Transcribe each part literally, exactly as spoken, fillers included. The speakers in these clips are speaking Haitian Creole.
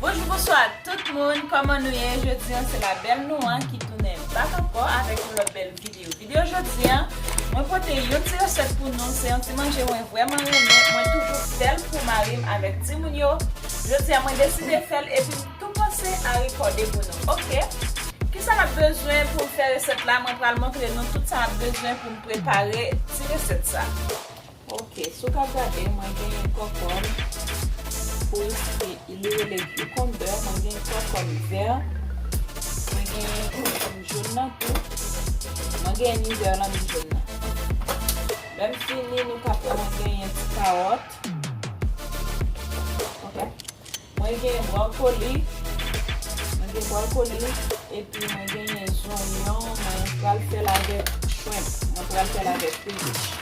Bonjou, bonswa tout moun, kòman nou ye? Jodi an se la bèl nou an ki tounen back ankò avèk yon lòt bèl videyo. Videyo jodi an, mwen pote yon ti resèt pou nou, se yon ti manje mwen vrèman renmen, mwen toujou fè l pou mari m avèk timoun yo. Jodi an mwen deside fè l epi m tou panse a rekòde pou nou, oke? Kisa n ap bezwen pou m fè resèt la? Mwen pral montre nou tout sa n ap bezwen pou m prepare ti resèt sa. Oke, si w ka gade, mwen genyen kòkòm, pou resi li rele cucumber, mwen genyen kòkòm vè, mwen genyen kòkòm jòn nan tou, mwen genyen ni vè lan ni jòn nan. Lè m fini, nou ka wè mwen genyen ti kawòt. Oke. Mwen gen bwokoli, mwen gen bwokoli, epi mwen genyen zonyon, mwen pral fè l avèk shrimp, mwen pral fè l avèk peyish.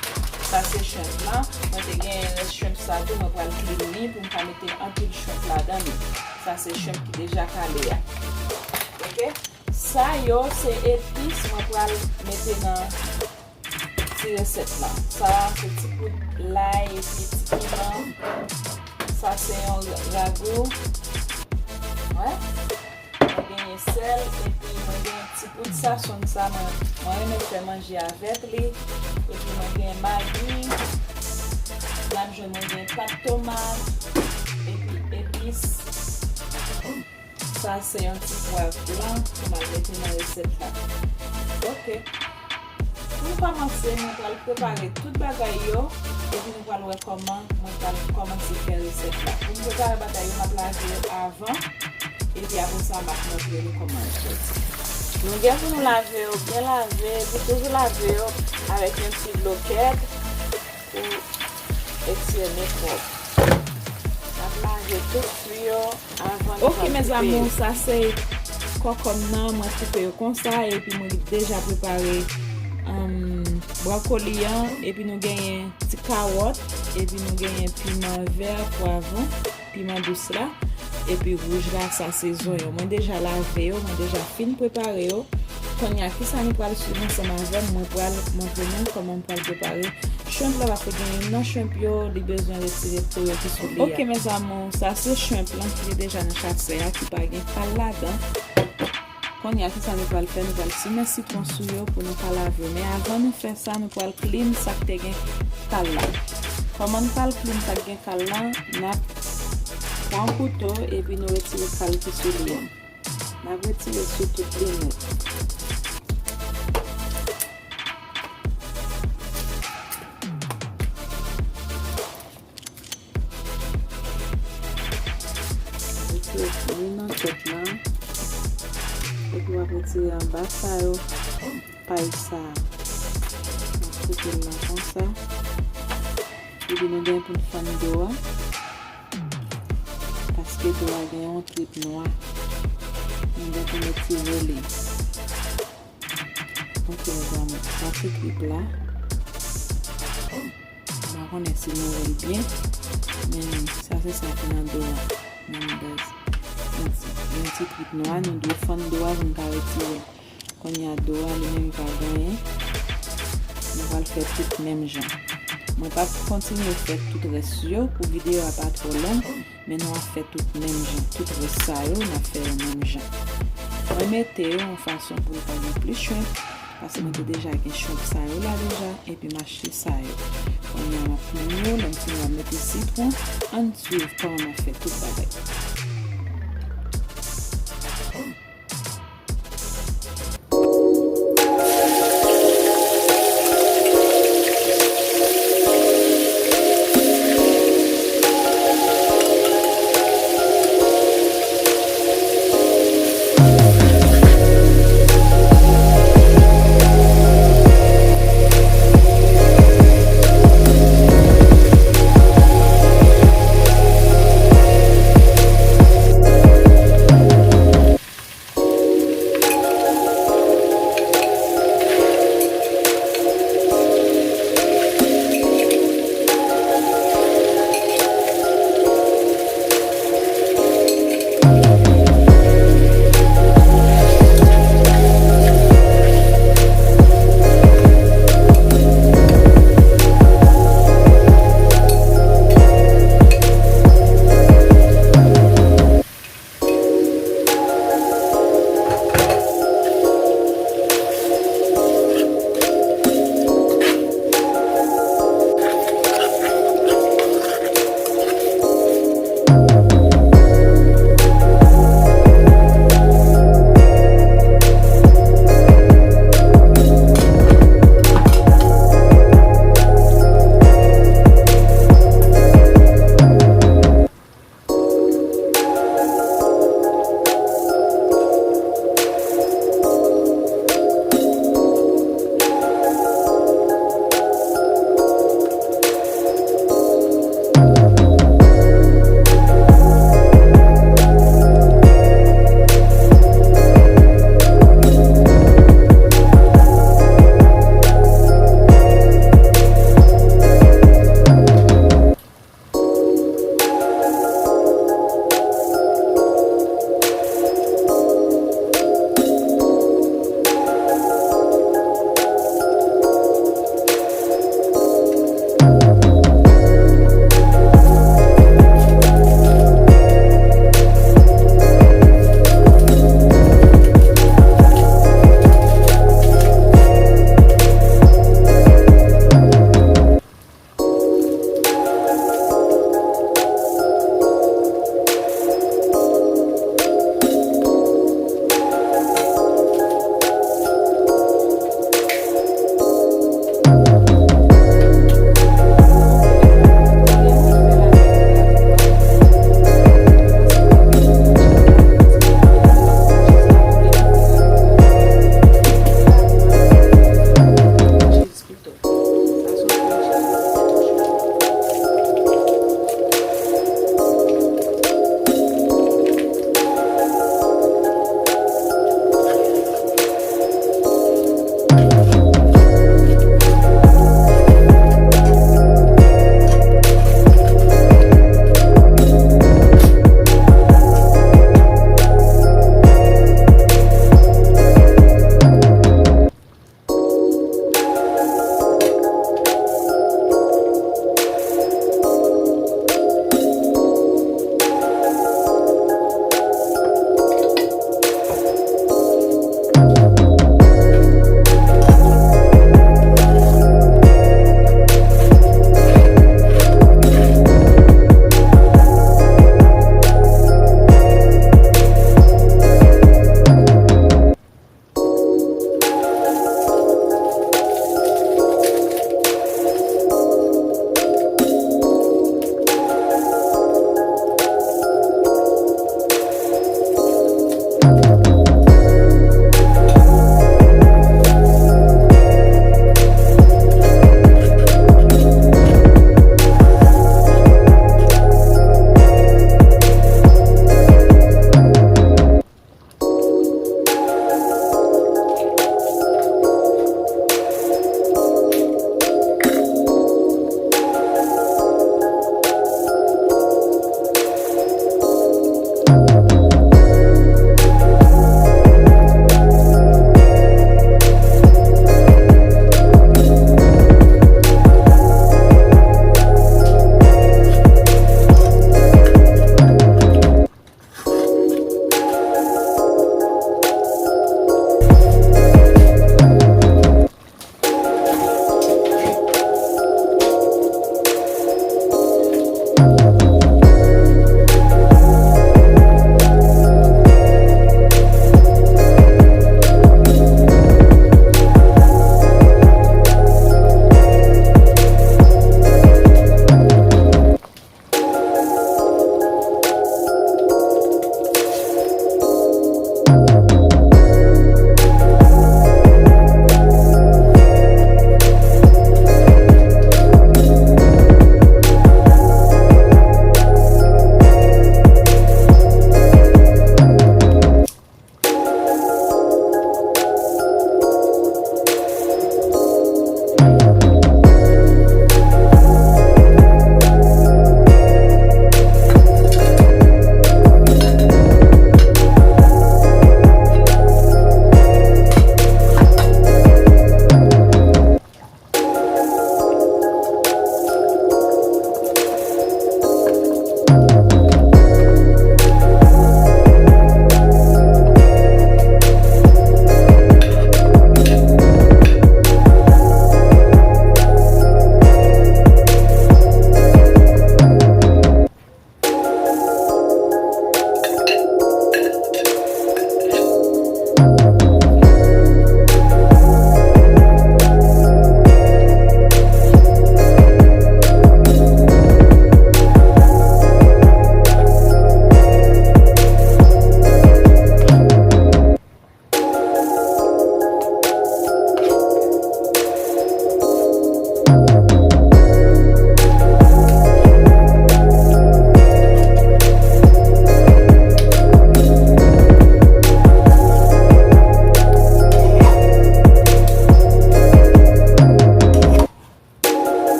Sa se shrimp lan, mwen te genyen rès shrimp sa tou, mwen pral clean li pou m ka mete anpil shrimp ladan li. Sa se shrimp ki deja kale a. Oke? Sa yo se epis mwen pral mete nan ti resèt la. Sa a se ti poud lay epi ti piman. Sa se yon ragou. Wè. Mwen genyen sèl epi mwen genyen ti poud sazon sa. Mwen, mwen renmen fè manje avèk li. Epi mwen genyen magi. N ap jwenn mwen genyen pat tomat. Epi epis. Sa se yon ti pwav blan pou m al mete nan resèt la. Oke. Pou n kòmanse, mwen pral prepare tout bagay yo, epi nou pral wè kòman mwen pral kòmanse fè resèt la. Pou m prepare bagay yo, m ap lave yo avan, epi apre sa, m ap montre nou kòman l soti. Nou gen pou nou lave yo, byen lave, epi toujou lave yo avèk yon ti dlo kèd pou etire mikwòb. N ap lave tout fwi yo avan nou pral koupe yo. Oke, mes amours, sa se kòkòm nan, mwen koupe yo konsa, epi mwen deja prepare, um, bwokoli an, epi nou genyen ti kawòt, epi nou genyen piman vè, pwavwon, piman dous la, epi wouj la, sa se zonyon. Mwen deja lave yo, mwen deja fin prepare yo. Kounye a, kisa nou pral swiv ansanm avè m? Mwen pral montre nou kòman m pral prepare shrimp la, paske gen youn nan shrimp yo, li bezwen retire po yo ki sou li a. Oke, mes amours, sa se shrimp lan ki te deja nan chasè a, ki pa gen kal ladan. Kounye a, kisa nou pral fè? Nou pral simen sitwon sou yo pou nou ka lave yo. Men avan nou fè sa, nou pral clean sa k te gen kal la. Kòman n pral clean sa k gen kal la? N ap pran kouto epi nou retire kal ki sou li a. N ap retire sou tout li nèt. Retire li nan tèt la. Epi w ap retire anba sa yo, pay sa a. W ap koupe l la konsa. Epi nou gen pou n fann do a. Paske do a gen yon trip nwa. Nou gen pou n retire li. Oke, mes amours, sa se trip la. M pa konnen si nou wè l byen, men sa se sa ki nan do a, nan mitan. Yon ti, yon ti trip nwa, nou dwe fann do a pou n ka retire l. Kounye a do a, li menm li pa gen anyen. Nou pral fè tout menm jan. Mwen p ap kontinye fè tout rès yo pou videyo a pa twò long, men nou ap fè tout menm jan. Tout rès sa yo, n ap fè yo menm jan. Mwen mete yo yon fason pou l pa gen plis shrimp, paske mwen te deja gen shrimp sa yo la deja, epi m achte sa yo. Kounye a m ap clean yo, lè m fini m ap mete sitwon, ann swiv kòman m ap fè tout bagay.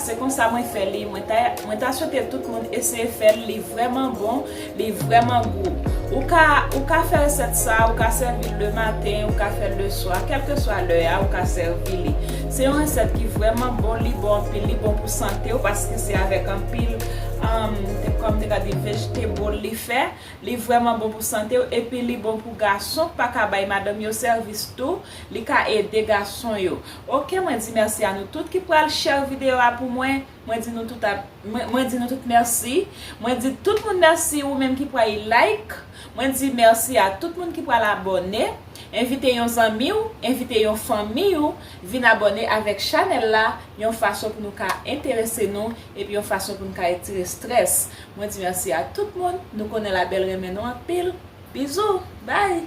Se konsa mwen fè li, mwen ta, mwen ta swete tout moun eseye fè l, li vrèman bon, li vrèman gou. Ou ka, ou ka fè resèt sa, ou ka sèvi l le maten, ou ka fè l le swa, kèlkeswa lè a, ou ka sèvi li. Se yon resèt ki vrèman bon, li bon anpil, li bon pou sante w, paske se avèk anpil, um, kòm te ka di, vegetable li fè. Li vrèman bon pou sante w, epi li bon pou gason k pa ka bay madanm yo sèvis tou, li ka ede gason yo. Ok, mwen di mèsi a nou tout ki pral share videyo a pou mwen. Mwen di nou tout a, mwen, mwen di nou tout mèsi. Mwen di tout moun mèsi, ou menm ki pral like. Mwen di mèsi a tout moun ki pral abòne. Envite yon zanmi w, envite yon fanmi w, vin abòne avèk chanèl la, yon fason pou nou ka enterese nou, epi yon fason pou nou ka retire strès. Mwen di mèsi a tout moun, nou konnen Labelle renmen nou anpil. Bizou, bye!